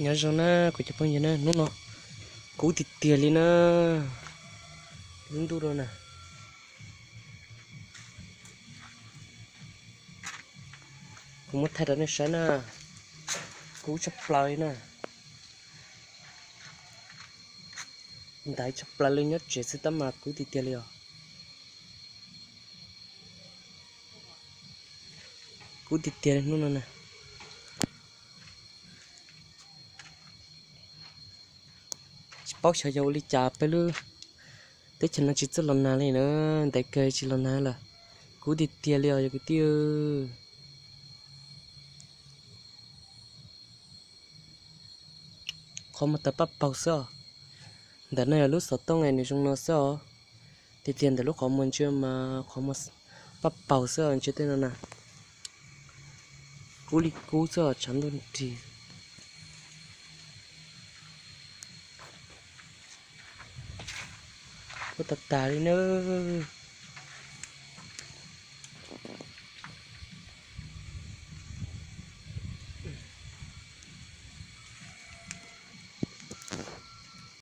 Nyob zoo na kuv cov phooj ywg na, hnub no kub tiag tiag li na, lub ntuj no na. Kuv muab thaij rau nej saib na, kub tshaj plaws li na. Ntaiv tshaj plaws li, nyob tsev xwb tab mas kub tiag tiag li os. Kub tiag tiag li hnub no na. Tsis paub xyov yog ua li cas peb lub teb chaws no tsis txawj los nag li na, ntev kawg tsis los nag lawm. Kub tiag tiag li os yog kwv tij. Qhov muag tawv paj paug xwb os. Ntawm no yog lub xov tooj es nws zoo no xwb os. Tiag tiag ntawm lub qhov muag ntsia mas qhov muag paj paug xwb os, ntsia tej no na. Kub li kub xwb os, tshav ntuj nrig. Kub tag tag li nawb.